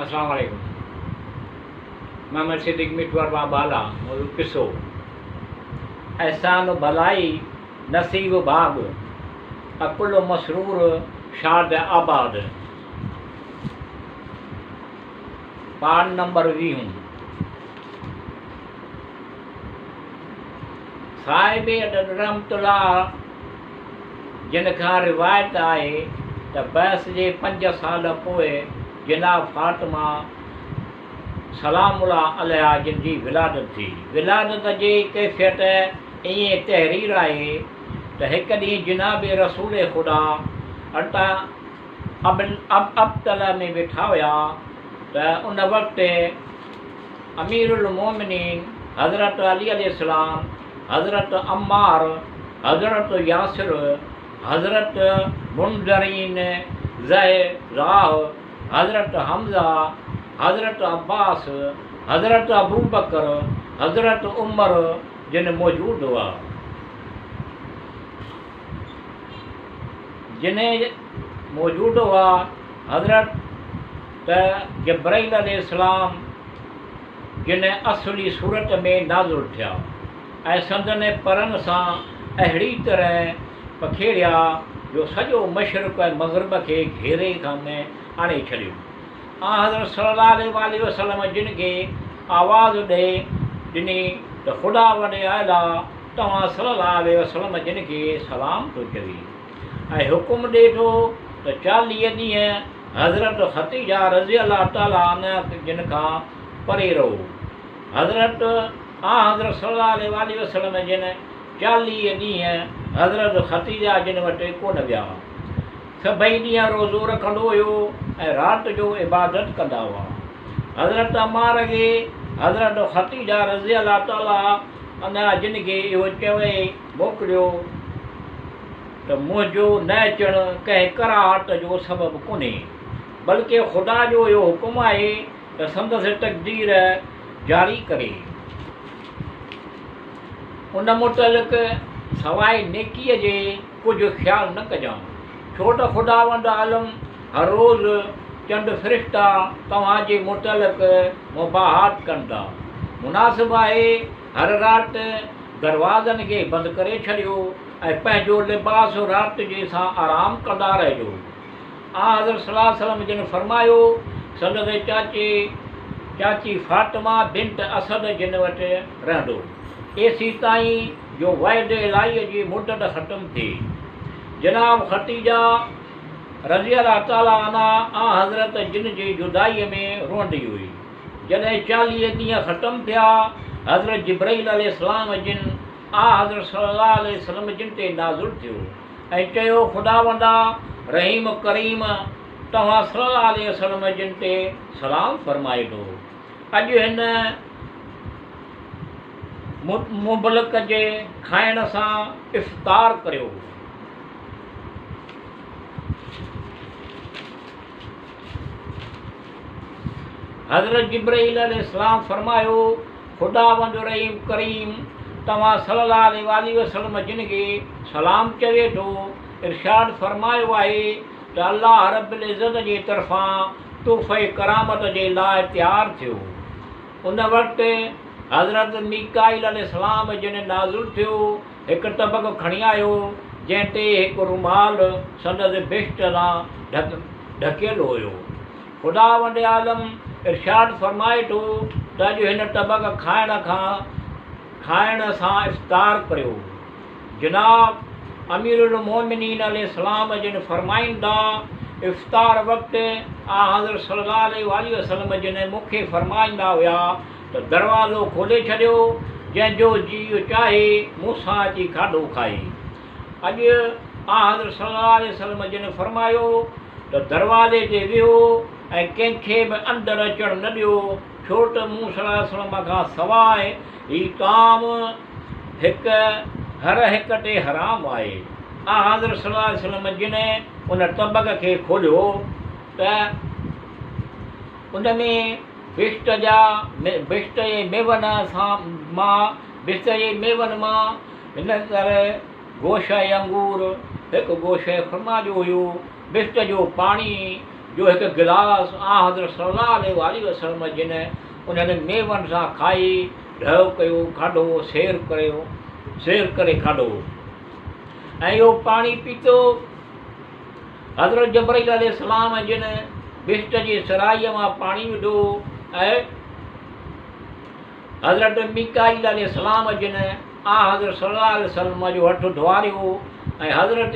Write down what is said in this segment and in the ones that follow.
السلام عليڪم محمد صديق مٺو ارباب بالا موضوع قصو احسان ڀلائي نصيب ڀاڳ عقل مسرور شاد آباد پارٽ نمبر ويهون صاحب رحمت الله جن کان روايت آهي ته بعث جي پنج سال پوء جناب فاطمه سلام الله عليها جن جي ولادت ٿي. ولادت جي ڪيفيت ائين تحرير آهي ته هڪ ڏينهن جناب رسول خدا ابطح ۾ ويٺا هيا ته ان وقت امير المومنين حضرت علي عليه السلام، حضرت عمار، حضرت ياسر، حضرت منذرين ذه، حضرت حمزه، حضرت عباس، حضرت ابوبڪر، حضرت عمر جن موجود هئا. جن موجود هئا. حضرت جبرائيل عليه السلام جن اصلي صورت ۾ نازل ٿيا ۽ سندن پرن سان اهڙي طرح پکيڙيا جو سڄو مشرق ۽ مغرب کي گهيري ۾ آڻي ڇڏيو. آنحضرت صلي الله عليه واٰله وسلم جن کي آواز ڏئي ڏني ته خداوند اعليٰ توهان صلي الله عليه وسلم جن کي سلام ٿو چوي ۽ حڪم ڏئي ٿو ته 40 ڏينهن حضرت خديجه رضي الله تعالٰي عنها جن کان پري رهو. حضرت آنحضرت صلي الله عليه واٰله وسلم جن 40 ڏينهن حضرت خديجه جن وٽ ڪونه ويا. سڀئي ڏينهن روزو رکندو هيو ۽ رات جو عبادت ڪندا هئا. حضرت عمار کي حضرت خديجه رضي الله تعالٰي عنها جن کي اهو چوي موڪليو ته منهنجو نه اچڻ ڪنهن ڪراهت جو سبب ڪونهي، بلڪه خدا جو اهو حڪم آهي ته سندس تقدير جاري ڪري. ان متعلق سواء نيڪيء جي ڪجهه خيال نه ڪجان، ڇو ته خداوند عالم هر روز چند فرشتا توهان جي متعلق مباهات ڪن ٿا. مناسب آهي هر رات دروازن کي بند ڪري ڇڏيو ۽ پنهنجو لباس رات جي سان آرام ڪندا رهجو. آنحضرت صلي الله عليه وسلم جن فرمايو، سندس چاچي چاچي فاطمه بنت اسد جن وٽ رهندو، ايسيتائين جو وعد الاهيء جي مدت ختم ٿئي. جناب خديجه رضي الله تعالٰي عنها آنحضرت جن جي جدائيء ۾ روئندي هئي. جڏهن 40 ڏينهن ختم ٿيا، حضرت جبرئيل عليه السلام جن آنحضرت صلي الله عليه وسلم جن تي نازل ٿيو ۽ چيو، خداوندا رحيم ڪريم توهان صلي الله عليه وسلم جن تي سلام فرمائي ٿو. اڄ هن مبلڪ جي کائڻ سان افطار ڪريو. حضرت جبرئيل عليه السلام فرمايو، خداوند رحيم ڪريم توهان صلي الله عليه واٰله وسلم جن کي سلام چوي ٿو، ارشاد فرمايو آهي ته الله رب العزت جي طرفان تحفه ڪرامت جي لاء تيار ٿيو. ان وقت حضرت ميڪائيل عليه السلام جن نازل ٿيو، هڪ طبق کڻي آيو، جنهن تي هڪ رومال سندس بهشت سان ڍڪيل هيو. خداوند عالم ارشاد فرمائي ٿو ته اڄ هن طبق کائڻ سان افطار ڪريو. جناب اميرالمومنين عليه السلام جن فرمائن ٿا، افطار وقت آنحضرت صلي الله عليه واٰله وسلم جن مون کي فرمائيندا هيا ته دروازو کولي ڇڏيو، جنهن جو جيء چاهي مون سان اچي کاڌو کائي. اڄ آنحضرت صلي الله عليه وسلم جن فرمايو ته دروازي تي ويهو ۽ ڪنهن کي به اندر اچڻ نه ڏيو، ڇو ته مون صلي الله عليه وسلم کان سواء هي طعام هڪ هر هڪ تي حرام آهي. آنحضرت صلي الله عليه وسلم جن ان طبق کي کوليو ته ان ۾ بهشت جا بهشت جي ميون سان مان بهشت جي ميون مان هن طرح گوشه انگور، هڪ گوشه خرما جو هيو، بهشت جو پاڻي، جو هڪ گلاس آنحضرت صلّي الله عليه واٰله وسلّم جن انهن ميون سان کائي ڍؤ ڪيو کاڌو سير ڪريو سير ڪري کاڌو ۽ اهو پاڻي پيتو. حضرت جبرئيل عليه السلام جن بهشت جي سرائيء مان پاڻي وڌو ۽ حضرت ميڪائيل عليه السلام جن آنحضرت صلّي الله عليه وسلّم جو هٿ ڌوئاريو ۽ حضرت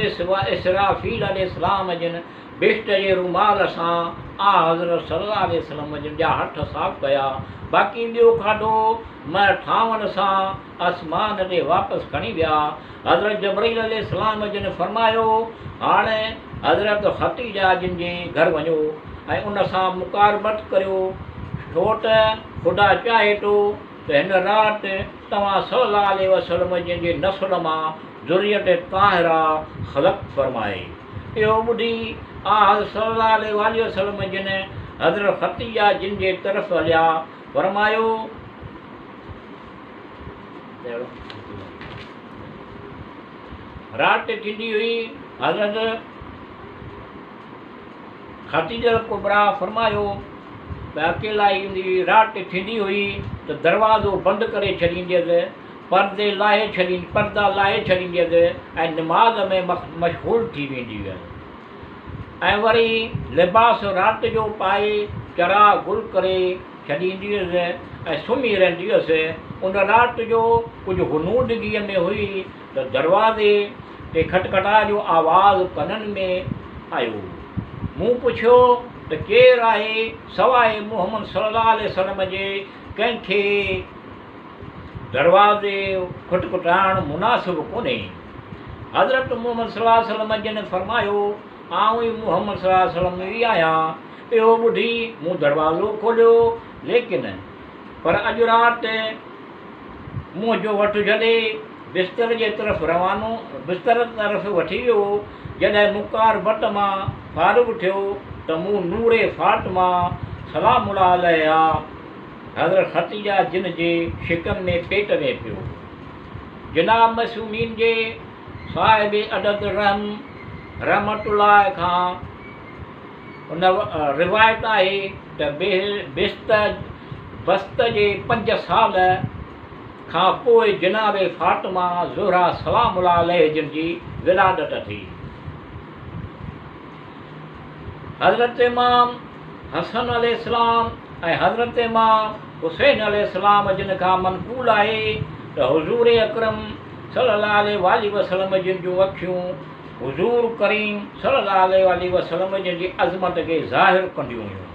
اسرافيل عليه السلام جن بهشت جي رومال سان آنحضرت صلّي الله عليه وسلّم جن جا هٿ صاف ڪيا. باقي ٻيو کاڌو مئٺاون سان آسمان تي واپس کڻي ويا. حضرت جبرئيل عليه السلام جن فرمايو، هاڻ حضرت خديجه جن جي گهر وڃو ۽ ان سان مقاربت ڪريو، ڇو ته خدا چاهي ٿو ته هن رات توهان صلّي الله عليه وسلّم جن جي نسل مان ذريت طاهره خلق فرمائي. اهو ٻڌي آنحضرت صلّي الله عليه واٰله وسلّم جن حضرت خديجه جن جي طرف هليا، فرمايو. رات ٿيندي هئي، حضرت خديجة الڪبريٰ فرمايو ته اڪيلائي ايندي هئي، رات ٿيندي هئي ته دروازو بند ڪري ڇڏينديس، پردي لاهي ڇڏي پردا لاهي ڇڏينديس ۽ نماز ۾ مشغول ٿي ويندي هيس ۽ وري لباس رات جو پائي چراغ گل ڪري ڇڏيندي هيس ۽ سمهي رهندي هيس. ان رات جو ڪجهه غنودگيء ۾ هئي ته دروازي تي کٽکٽاء جو آواز ڪنن ۾ آيو. مون پڇيو ته ڪير آهي؟ سواء محمد صلي الله عليه وسلم جي ڪنهن کي دروازي کٽکٽائڻ مناسب ڪونهي. حضرت محمد صلي الله عليه وسلم جن فرمايو، آئون ئي محمد صلي الله عليه وسلم ئي آهيان. اهو ٻڌي مون دروازو کوليو، ليڪن پر اڄ رات منهنجو وٺ جهلي بستر جي طرف روانو بستر طرف وٺي ويو. جڏهن مقاربت مان فارغ ٿيو ته مون نور فاطمه سلام الله عليها حضرت خديجه جن جي شڪم ۾ پيٽ ۾ پيو. جناب معصومين جي صاحب عدد رحم رحمت الله کان ان روايت آهي ته بست بسط جي پنج سال کان پوء جناب فاطمه زهره سلام الله عليه جن جي ولادت ٿي. حضرت امام حسن عليه السلام ۽ حضرت امام حسين عليه السلام جن کان منقول آهي ته حضور اڪرم صلي الله عليه واٰله وسلم جن جون اکيون حضور ڪريم صلي الله عليه واٰله وسلم جن جي عظمت کي ظاهر ڪنديون هيون.